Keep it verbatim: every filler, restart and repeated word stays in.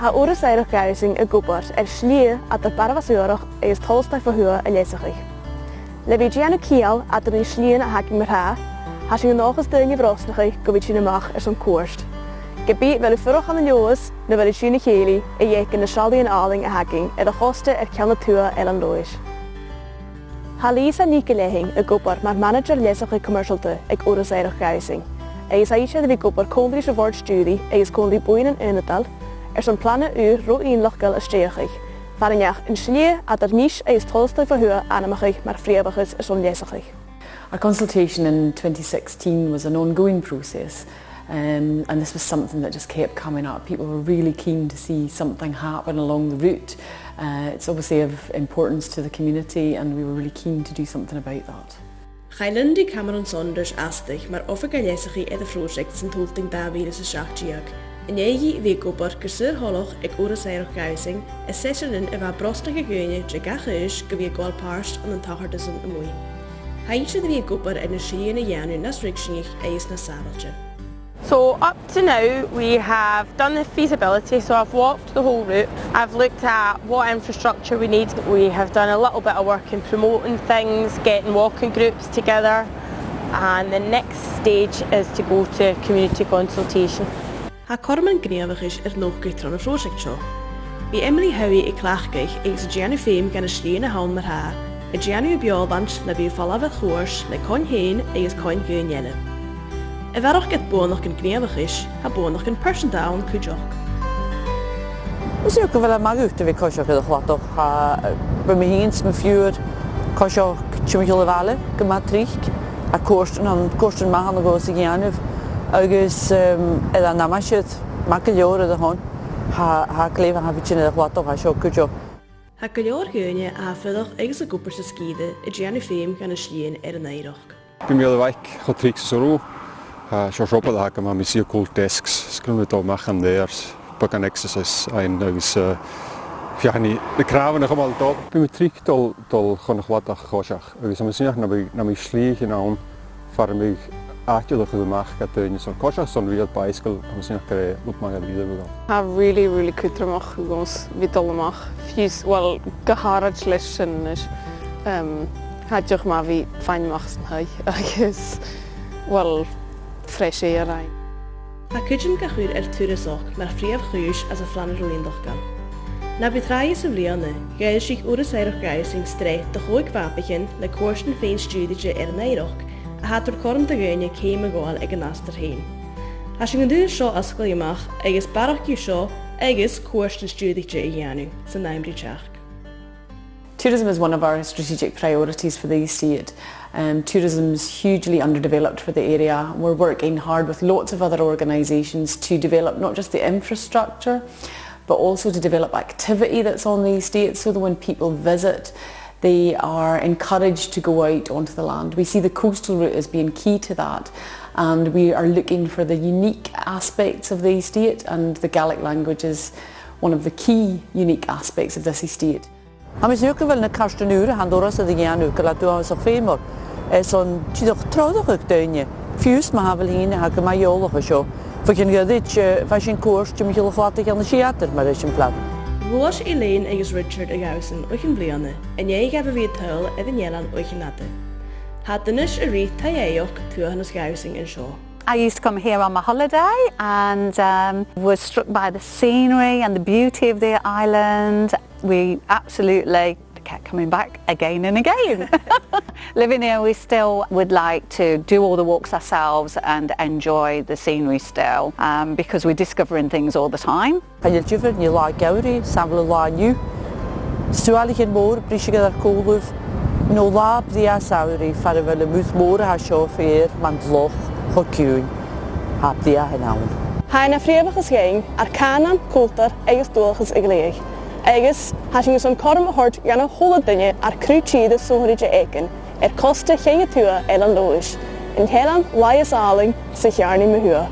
Tha Urras Oighreachd Ghabhsainn ag obair air slighe eadar Barabhas Uarach agus Tolastadh fo Thuath a leasachadh. Le bhith a' dèanamh ceangal eadar na slighean a th' againn mar-thà, tha sinn an dòchas daoine a bhrosnachadh gu bhith a' tighinn a-mach airson cuairt. Ge bith a bheil thu a' fuireach ann an Leòdhas no a bheil thu a' tighinn a chèilidh a dh'fhaicinn na seallaidhean àlainn a th' againn air a' chosta air ceann a tuath Eilean Leòdhais. Tha Lisa NicIllEathain ag obair mar mhanaidsear leasachadh coimeirsealta aig Urras Oighreachd Ghabhsainn, agus tha ise air a bhith ag obair còmhla ris a' bhòrd stiùiridh agus còmhla ri buidheann an ionadail airson plana ùr ro-innleachdail a stèidheachadh, far an deach an slighe eadar Nis agus Tolastadh fo Thuath ainmeachadh mar phrìomhachas airson leasachadh. Our consultation in twenty sixteen was an ongoing process, um, and this was something that just kept coming up. People were really keen to see something happen along the route. Uh, it's obviously of importance to the community, and we were really keen to do something about that. Chaidh Lindy Cameron-Saunders a-steach mar oifigear leasachaidh air a' phròiseact san t-Sultain dà mhìle 's a seachd deug. An dèidh dhi a bhith ag obair gu saor-thoileach aig Urras Oighreachd Ghabhsainn, is esan a bha a' brosnachadh dhaoine de gach aois gu bhith a' gabhail pàirt ann an tachartasan a-muigh. Tha ise air a bhith ag obair air na slighean a dhèanamh nas ruigsinniche agus nas sàbhailte. So up to now we have done the feasibility, so I've walked the whole route, I've looked at what infrastructure we need, we have done a little bit of work in promoting things, getting walking groups together, and the next stage is to go to community consultation. Tha cothroman gnìomhachais air nochdadh tron a' phròiseact seo. Bidh Emily Howie a' cleachdadh agus a' dèanamh feum dha na slighean a th' ann mar-thà, a' dèanamh a beòshlaint le bhith a' falbh air chuairt le coin fhèin agus coin dhaoine eile. A bharrachd air buannachdan gnìomhachais, tha buannachdan pearsanta ann cuideachd. Is dòcha gu bheil e math dhut a bhith a' coiseachd air a' chladach, tha, eh, bidh mi fhìn 's mo phiuthar a' coiseachd timcheall a' bhaile gu math tric, a' cuairt, an cuairt a th' ann a ghabhas a dhèanamh, agus, ehm, air an aimsir, math gu leòr air a shon, tha, tha e glè mhath a bhith a' tighinn air a' chladach a tha seo cuideachd. Tha gu leòr dhaoine a tha a' fuireach agus ag obair san sgìre a' dèanamh feum dha na slighean air an oighreachd. Bidh mi air a' bhaidhc cho tric 's as urrainn, tha seo siopa a th' agam, tha mi suidhe còmhla desks, 's gun mi dol a-mach an dèidh, beagan exercise fhaighinn agus, eh, feuchainn ri na cnàmhan a chumail dol. Bidh mi tric dol, dol chun a' chladaich a choiseachd, agus tha mi a' smaoineachadh nam biodh, nam biodh slighe ann far am biodh àite a' dol a-mach do dhaoine son coiseachd, son riaghladh baidhsagal, tha mi a' smaoineachadh gur e rud math a bhiodh ann. Tha e really, really cudromach dhòmhsa a bhith a' dol a-mach. Fiù 's, well, gu h-àraid leis sin a-nis. Em, tha e dìreach math a bhith a' faighinn a-mach às an taigh agus, well, fresh air fhaighinn. Tha cuideam ga chur air turasachd mar phrìomh chùis anns a' phlana ro-innleachdail. Na bu tràithe sa bhliadhna, dh'fhoillsich Urras Oighreachd Ghabhsainn sreath de chòig mhapaichean le cuairtean fèin-stiùirichte air an oighreachd a tha a' toirt cothrom do dhaoine ceum a ghabhail aig an astar fhèin. Tha sinn an dùil seo fhosgladh a-mach agus barrachd dhiubh seo agus cuairtean stiùirichte a dhèanamh san àm ri teachd. Tourism is one of our strategic priorities for the estate. Um, tourism's hugely underdeveloped for the area. We're working hard with lots of other organisations to develop not just the infrastructure, but also to develop activity that's on the estate, so that when people visit, they are encouraged to go out onto the land. We see the coastal route as being key to that, and we are looking for the unique aspects of the estate, and the Gaelic language is one of the key unique aspects of this estate. Tha mi a' smaoineachadh gu bheil na cairtean ùra a tha an t-Urras air a dhèanamh gu leòr uabhasach feumail, eh, son dìreach treòrachadh dhaoine, fiù 's ma tha a bheil daoine a tha gu math eòlach an seo. Bho chionn ghoirid, eh, faigh sinn cuairt timcheall a' chladaich ann an Seatter, mar eisimpleir. Ghluais Elaine agus Richard a Ghàbhasainn o chionn bhliadhna, an dèidh dhaibh a bhith a' tadhal air an eilean o chionn fhada. Tha iad a-nis a' ruith taigh-èigheach tuathanas Ghàbhasainn an seo. I used to come here on my holiday and, um, was struck by the scenery and the beauty of the island. We absolutely kept coming back again and again. Living here, we still would like to do all the walks ourselves and enjoy the scenery still, um, because we're discovering things all the time. Chan eil diofar, nì latha geamhraidh, 's ann le latha an-diugh. Suailidhean mòra a' briseadh air ar cùlaibh, no latha brèagha samhraidh far a bheil am muir mòr a tha seo fèir mun loch cho ciùin. Tha e brèagha an-diugh. Tha e na phrìomhachas dhuinn ar cànan, cultar agus dualchas a ghlèidheadh. Agus tha sinn airson cothrom a thoirt dhan a h-uile duine ar cruth-tìre sònraichte fhaicinn air costa Chinn a Tuath Eilean Leòdhais, an t-eilean laighe is àlainn sa cheàrnaidh mu thuath.